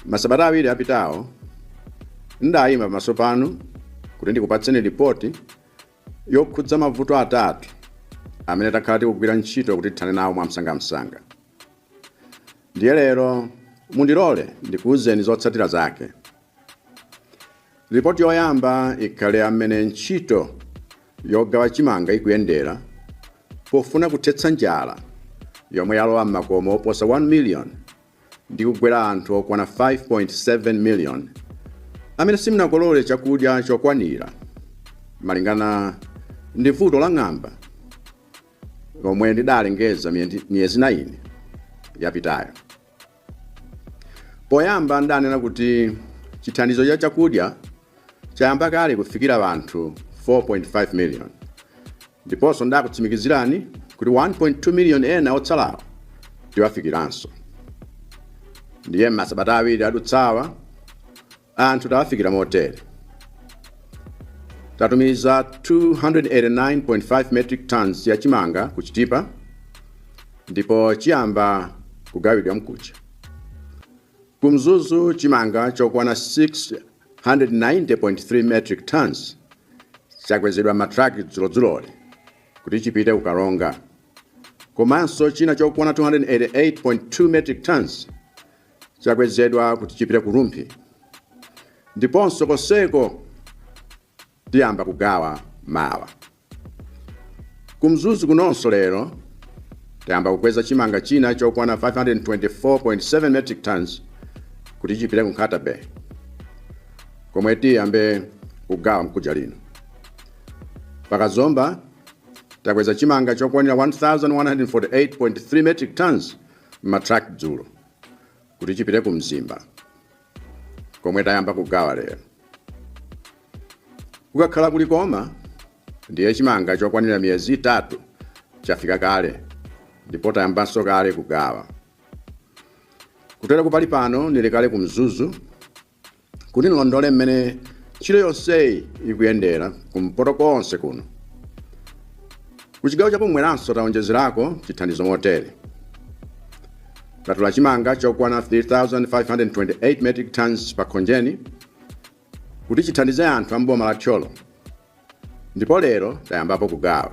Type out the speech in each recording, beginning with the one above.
Masabata awiri apitawo ndayima pamaso panu kuti ndikupatseni ripoti yokhudza mavuto atatu amene takhala tikugwira ntchito kuti tithane nawo mwamsangamsanga. Ndiye lero mundilole ndikuwuzeni zotsatira zake. Ripoti yoyamba ikhale amene ntchito yogawa chimanga ikuyendera pofuna kuthetsa njala yomwe yalowa m'makomo oposa 1 million ndi kugwera anthu okwana 5.7 million amene simunakolole chakudya chokwanira malingana ndi vuto la ng'amba lomwe lidalengeza miyezi 9 yapitayo. Poyamba ndanena kuti chithandizo cha chakudya chayamba kale kufikira anthu 4.5 million. Ndiponso ndakutsimikizirani kuti 1.2 million ena otsalawo tiwafikiranso. Ndiye masabata awiri adutsawa anthu tawafikira motere. Tatumiza 289.5 metric tons ya chimanga kuchitipa ndipo chiyamba kugawidwa mkucha. Kumzuzu chimanga chokwana 690.3 metric tons chakwezedwa matraki Dzulo kuti chipite kukalonga. Komanso china chokwana 288.2 metric tons chakwezedwa kuti chipite kurumpi. Ndiponso koseko tiyamba kugawa mawa. Kumzuzu kunonso lero tiyamba kukweza chimanga china chokwana 524.7 metric tons kuti chipite ku Nkata Bay, komwe tiyambe kugawa mkuja lino. Pakazomba takweza chimanga chokwanira 1148.3 metric tons matraki Dzulo kuti chipite ku Mzimba, komwe tayamba kugawa lero. Kukakhala kulikoma ndiye chimanga chokwanira miyezi 3 chafika kale ndipo tayambanso kale kugawa. Kutera kupali pano nili kale kumzuzu kuti nilondole mmene ntchito yonseyi ikuyendera kumpoto konse kuno. Kuchigawo chapomweranso taonjezerako chithandizo motere. Tatula chimanga chokwana 3,528 metric tons pa khonjeni kuti chithandize anthu amboma la Tcholo, ndipo lero tayambapo kugawa.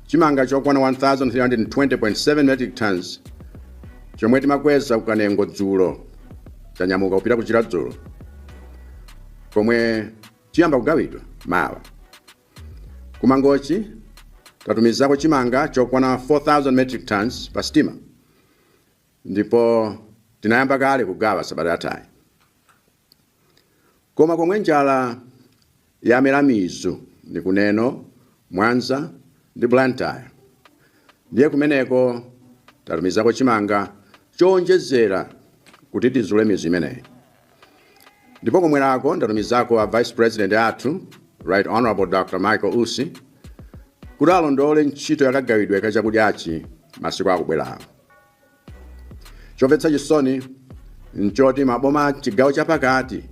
Chimanga chokwana 1,320.7 metric tons chomwe timakweza kukanengo Dzulo chanyamuka kupita kuchira Dzulo, komwe chiyamba kugawidwa mawa. Kumangochi tatumizako chimanga chokwana 4,000 metric tons pa stima, ndipo tinayamba kale kugawa sabata yathayi. Koma komwe njala yamera mizu ndi kuneno, Mwanza ndi Blantyre, ndiye kumeneko tatumizako chimanga chowonjezera kuti tizule mizu imeneyi. Ndipo komwerako ndatumizako a Vice President athu, Right Honorable Dr. Michael Usi, kuti alondole ntchito yakagawidwe ka chakudyachi masiku akubwerawo. Chomvetsa chisoni nchoti maboma chigawo chapakati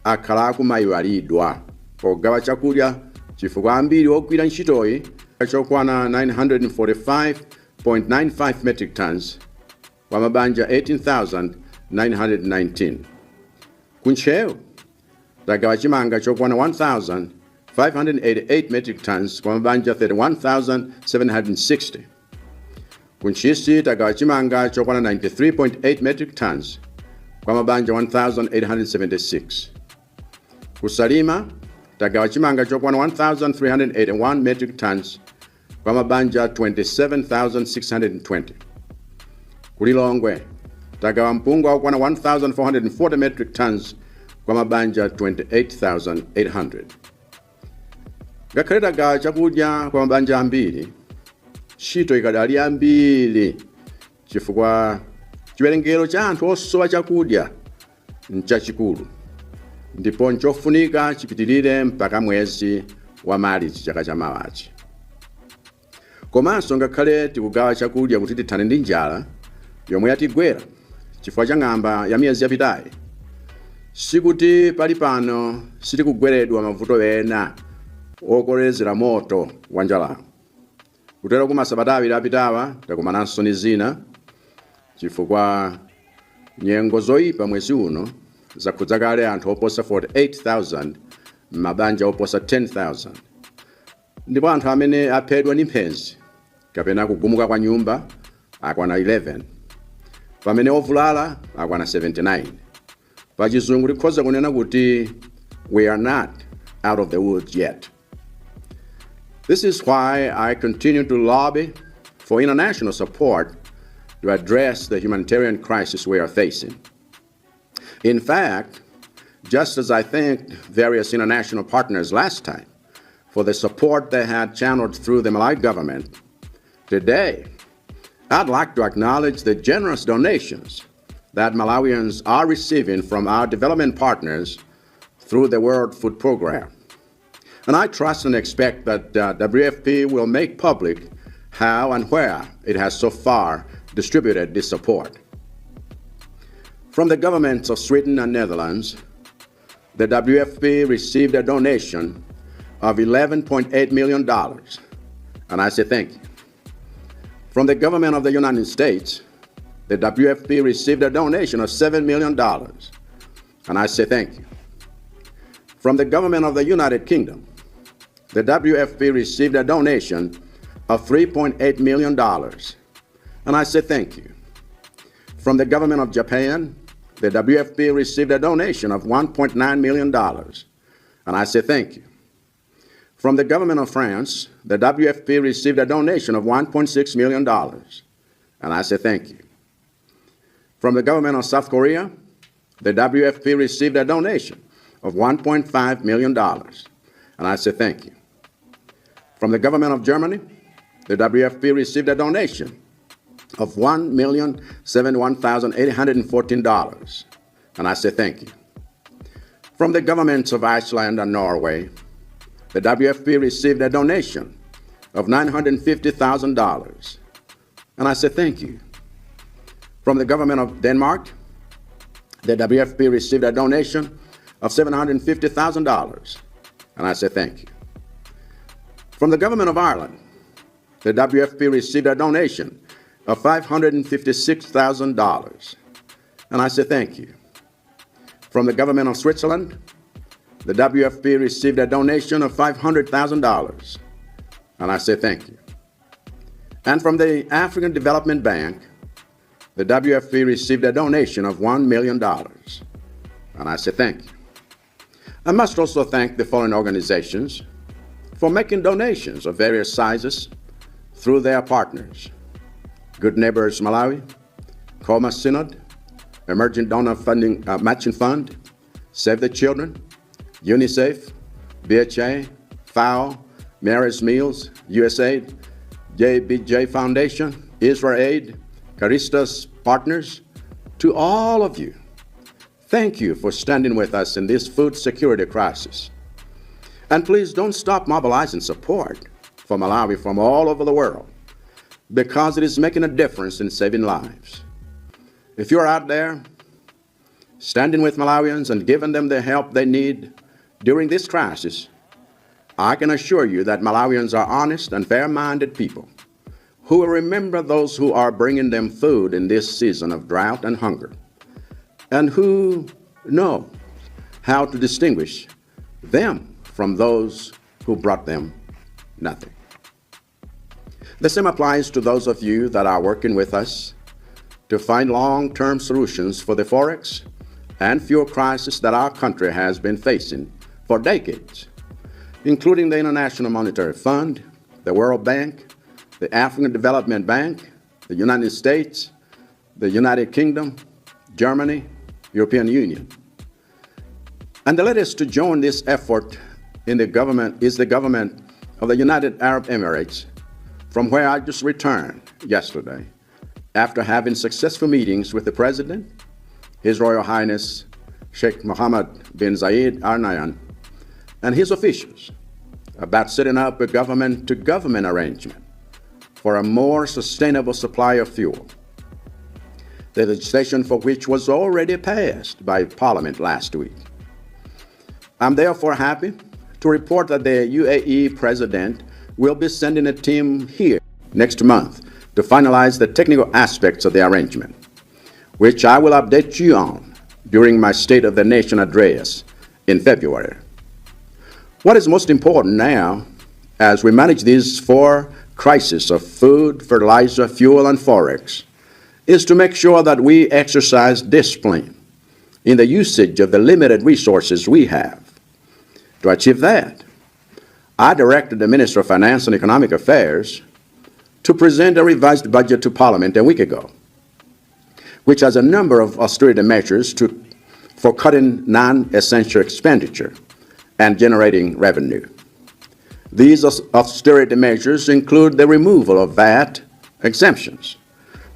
akhala akumayiwalidwa pogawa chakudya chifukwa ambiri ogwira ntchitoyi chokwana 945.95 metric tons kwa mabanja 18,919. Kuntcheu tagawa chimanga chokwana 1,588 metric tons kwa mabanja 31,760. Kunchisi tagawa chimanga chokwana 93.8 metric tons kwa mabanja 1,876. Kusalima tagawa chimanga chokwana 1,381 metric tons kwa mabanja 27,620. Kulilongwe tagawa mpunga okwana 1,440 metric tons kwa mabanja 28,800. Ngakhale tagawa chakudya kwa mabanja ambiri, ntchito ikadali ambiri chifukwa chiwerengero cha anthu osowa chakudya nchachikulu, ndipo nchofunika chipitirire mpaka mwezi wa Marichi chaka chamawachi. Komanso ngakhale tikugawa chakudya kuti tithane ndi njala yomwe yatigwera chifukwa cha ng'amba ya miyezi yapitayi, sikuti pali pano sitikugweredwa mavuto ena okolezera moto wa njala. Kutero kuma sabata awiri apitawa takumananso ni zina chifukwa nyengo zoyipa mwezi uno zakhudza kale anthu oposa 48,000 m'mabanja oposa 10,000 ndipo anthu amene aphedwa ndi mphenzi kapena kugumuka kwa nyumba akwana 11 pamene ovulala akwana 79. Pachizungu tikhoza kunena kuti we are not out of the woods yet. This is why I continue to lobby for international support to address the humanitarian crisis we are facing. In fact, just as I thanked various international partners last time for the support they had channeled through the Malawi government, today I'd like to acknowledge the generous donations that Malawians are receiving from our development partners through the World Food Program. And I trust and expect that WFP will make public how and where it has so far distributed this support. From the governments of Sweden and Netherlands, the WFP received a donation of $11.8 million, and I say thank you. From the government of the United States, the WFP received a donation of $7 million, and I say thank you. From the government of the United Kingdom, the WFP received a donation of $3.8 million, and I say thank you. From the government of Japan, the WFP received a donation of $1.9 million, and I say thank you. From the government of France, the WFP received a donation of $1.6 million, and I say thank you. From the government of South Korea, the WFP received a donation of $1.5 million, and I say thank you. From the government of Germany, the WFP received a donation of $1,071,814, and I say thank you. From the governments of Iceland and Norway, the WFP received a donation of $950,000, and I say thank you. From the government of Denmark, the WFP received a donation of $750,000, and I say thank you. From the government of Ireland, the WFP received a donation of $556,000, and I say thank you. From the government of Switzerland, the WFP received a donation of $500,000, and I say thank you. And from the African Development Bank, the WFP received a donation of $1 million, and I say thank you. I must also thank the foreign organizations for making donations of various sizes through their partners: Good Neighbors Malawi, Coma Synod, Emerging Donor Funding Matching Fund, Save the Children, UNICEF, BHA, FAO, Mary's Meals, USAID, JBJ Foundation, Israel Aid, Caristas Partners. To all of you, thank you for standing with us in this food security crisis. And please don't stop mobilizing support for Malawi from all over the world, because it is making a difference in saving lives. If you're out there standing with Malawians and giving them the help they need during this crisis, I can assure you that Malawians are honest and fair-minded people who will remember those who are bringing them food in this season of drought and hunger, and who know how to distinguish them from those who brought them nothing. The same applies to those of you that are working with us to find long-term solutions for the forex and fuel crisis that our country has been facing for decades, including the International Monetary Fund, the World Bank, the African Development Bank, the United States, the United Kingdom, Germany, European Union. And the latest to join this effort is the government of the United Arab Emirates, from where I just returned yesterday after having successful meetings with the President, His Royal Highness Sheikh Mohammed bin Zayed Al Nahyan, and his officials about setting up a government-to-government arrangement for a more sustainable supply of fuel, the legislation for which was already passed by Parliament last week. I'm therefore happy to report that the UAE President will be sending a team here next month to finalize the technical aspects of the arrangement. which I will update you on during my State of the Nation address in February. What is most important now, as we manage these four crises of food, fertilizer, fuel, and forex, is to make sure that we exercise discipline in the usage of the limited resources we have. To achieve that, I directed the Minister of Finance and Economic Affairs to present a revised budget to Parliament a week ago, which has a number of austerity measures for cutting non-essential expenditure and generating revenue. These austerity measures include the removal of VAT exemptions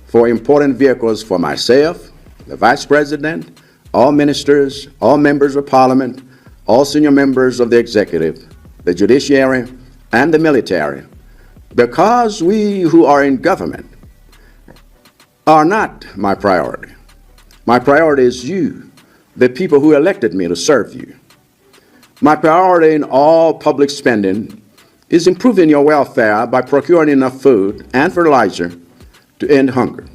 for important vehicles for myself, the Vice President, all ministers, all members of Parliament, all senior members of the executive, the judiciary, and the military, because we who are in government are not my priority. My priority is you, the people who elected me to serve you. My priority in all public spending is improving your welfare by procuring enough food and fertilizer to end hunger,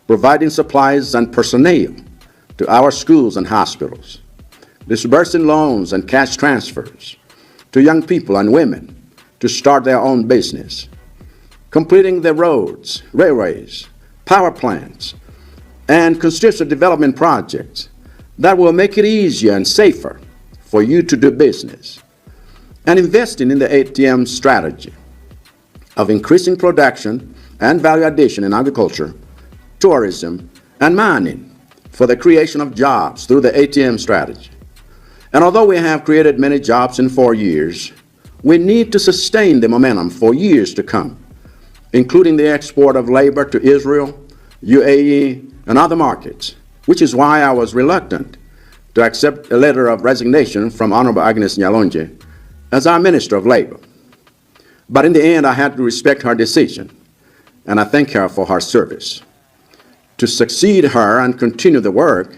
providing supplies and personnel to our schools and hospitals, disbursing loans and cash transfers to young people and women to start their own business, completing the roads, railways, power plants, and construction development projects that will make it easier and safer for you to do business, and investing in the ATM strategy of increasing production and value addition in agriculture, tourism, and mining for the creation of jobs through the ATM strategy. And although we have created many jobs in 4 years, we need to sustain the momentum for years to come, including the export of labor to Israel, UAE, and other markets, which is why I was reluctant to accept a letter of resignation from Honorable Agnes Nyalonje as our Minister of Labor. But in the end, I had to respect her decision, and I thank her for her service. To succeed her and continue the work,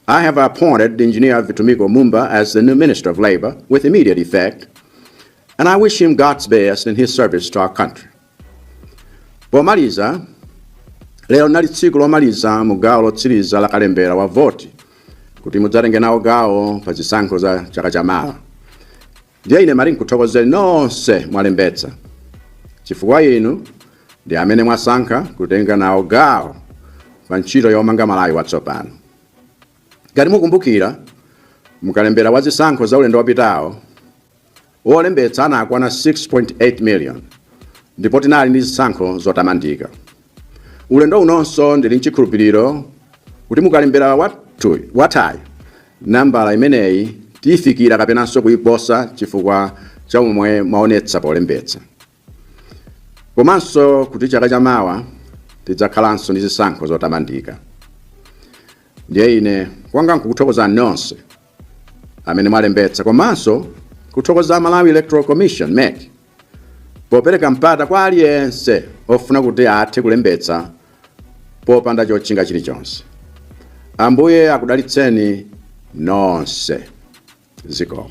I have appointed Engineer Vitumiko Mumba as the new Minister of Labor with immediate effect, and I wish him God's best in his service to our country. Pomaliza, lero nali tsiku lomaliza mu gawo lotsiriza la kalembera wa voti kuti mudzatenge nawo gawo pa zisankho za chaka chamawa. Ndiye ine mali nkuthokozeni nonse mwalembetsa, chifukwa inu ndi amene mwasankha kutenga nawo gawo pa ntchito yomanga Malawi watsopano. Ngati mukumbukira, mukalembera wa zisankho za ulendo wapitawo, wolembetsa anakwana 6.8 million, ndipo tinali ndi zisankho zotamandika. Ulendo unonso ndili nchikhulupiriro kuti mukalembera wathayi, nambala imeneyi tifikira kapenanso kuyiposa chifukwa cha umwe mwaonetsa polembetsa. Komanso kuti chaka chamawa tidzakhalanso ndi zisankho zotamandika. Ndiye ine kwanga nkukuthokoza nonse amene mwalembetsa, komanso kuthokoza Malawi Electoral Commission MEC popereka mpata kwa aliyense ofuna kuti athe kulembetsa popanda chotchinga chilichonse. Ambuye akudalitseni nonse. Zikomo.